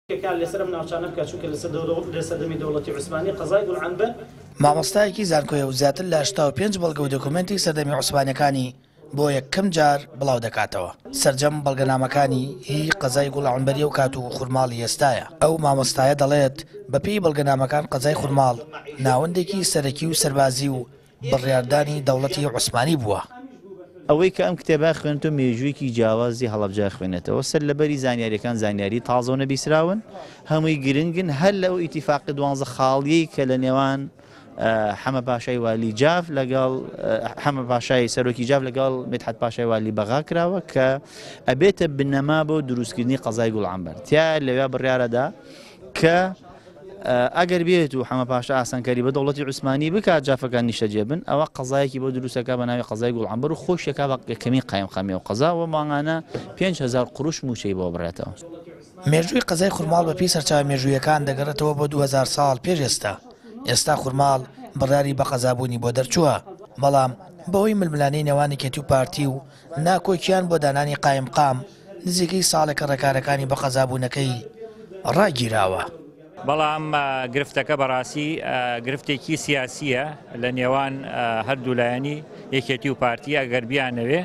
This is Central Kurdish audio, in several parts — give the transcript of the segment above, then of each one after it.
کار لەسەر ئەم ناوچانە بکات، چونکە لە سەردەمی دەوڵەتی عوسمانی قەزای گوڵعەنبەر. مامۆستایەکی زانکۆیە و زیاتر لە 85 بەڵگە و دۆکۆمێنتی سەردەمی عوسمانیەکانی بۆ یەکەم جار بڵاو دەکاتەوە. سەرجەم بەڵگەنامەکانی هی قەزای گوڵعەنبەری ئەو کات و خورماڵی ئێستایە. ئەو مامۆستایە دەڵێت، بەپێی بەڵگەنامەکان قەزای خورماڵ ناوەندێکی سەرەکی و سەربازی و بڕیاردانی دەوڵەتی عوسمانی بووە. ئەوەی کە ئەم کتێبە خوێنێتەوە مێژوویەکی جیاوازی هەڵەبجە خوێنێتەوە، سەر لەبەری زانیاریەکان زانیاری تازە و نەبیسراون، هەمووی گرنگن، هەر لە ئەو ئیتیفاقی 12 خاڵیەی کە لە نێوان حەمە پاشای والی جاف لەگەڵ حەمە پاشای سەرۆکی جاف لەگەڵ مدحەت پاشای والی بەغا کراوە کە ئەبێتە بنەما بۆ دروستکردنی قەزای گوڵعەنبەر تیا لەوێ بڕیارەدا کە ئەگەر بێت و حەمە پاشا ئاسانکاری بە دەوڵەتی عوسمانی بکات جافەکان نیشتەجێ بن ئەوە قەزایەکی بۆ دروستەکە بە ناوی قەزای گوڵعەنبەر و خۆشیەکە بە یەکەمین قایمقامی ئەو قەزا و مانگانە 5000 قروش مووچەی بۆ بڕێتەوە. مێژووی قەزای خورماڵ بە پێی سەرچاوە مێژوویەکان دەگەڕێتەوە بۆ 2000 ساڵ پێش ئێستا، ئێستا خورماڵ بڕیاری بە قەزابوونی بۆ دەرچووە، بەڵام بەهۆی ململانێی نێوان یەکێتی و پارتی و ناکۆکیان بۆ دانانی قایمقام نزیکەی ساڵێکە ڕێکارەکانی بە قەزابوونەکەی ڕاگیراوە. بەڵام گرفتەکە بەڕاستی گرفتێکی سیاسیە لە نێوان هەردوو لایەنی یەکێتی و پارتی، ئەگەر بیانەوێ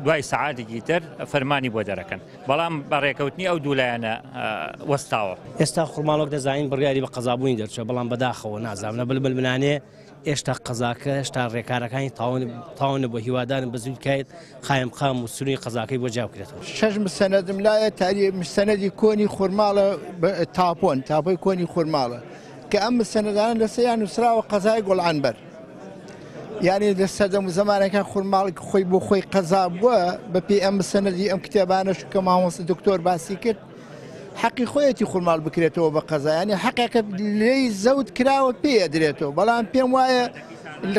دوای سەعاتێکی تر فەرمانی بۆ دەرەکەن، بەڵام بە ڕێکەوتنی ئەو دوو لایەنە وەستاوە. ئێستا خورماڵ وەک دەزانین بڕیاری بە قەزابوونی دەرچووە، بەڵام بەداخەوە نازانم لە بلبلملانێ ئێشتا قەزاکە هێشتا ڕێکارەکانی تەواو نەبووە، هیوادارم بە زووی کات قایمقام و سنووری قەزاکەی بۆ جیا بکرێتەوە. شەش مستەنەدم لایە تاری مستەنەدی کۆنی خورماڵە تاپۆن تاپۆی کۆنی خورماڵە کە ئەم مستەنەدانە لەسەریان نووسراوە قەزای گوڵعەنبەر، یعنی لە سەردەم و زمانەکان خورماڵ خۆی بۆ خۆی قەزا بووە بەپێی ئەم مستەنەدی ئەم کتێبانەش کە مامۆستا دکتۆر باسی کرد حەقی خۆیەتی خورماڵ بکرێتەوە بە قەزا، یعنی حەقێکە لێی زەوت کراوە پێ ئەدرێتەوە، بەڵام پێم وایە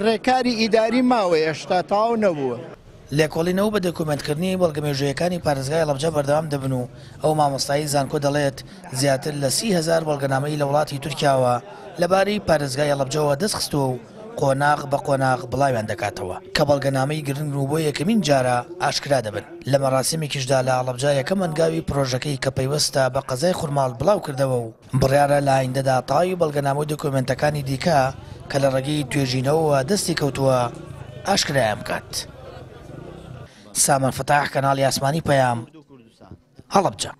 ڕێکاری ئیداری ماوە هێشتا تەواو نەبووە. لێکۆڵینەوە بە دۆکیومێنتکردنی بەڵگە مێژوویەکانی پارێزگای هەڵەبجە بەردەوام دەبن و ئەو مامۆستایەی زانکۆ دەڵێت زیاتر لە 30,000 بەڵگەنامەی لە وڵاتی تورکیاوە لەبارەی پارێزگای هەڵەبجەوە دەستخستووە و قۆناغ بە قۆناغ بڵاویان دەکاتەوە کە بەڵگەنامەی گرنگن و بۆ یەکەمین جارە ئاشکرا دەبن. لە مەراسیمێکیشدا لە هەڵەبجە یەکەم هەنگاوی پرۆژەکەی کە پەیوەستە بە قەزای خورماڵ بڵاوکردەوە و بڕیارە لە ئایندەدا تەواوی بەڵگەنامە و دۆکیۆمێنتەکانی دیکە کە لە ڕێگەی توێژینەوەوە دەستی کەوتووە ئاشکرایان بکات. سامان فەتاح، کەناڵی ئاسمانی پەیام، هەڵەبجە.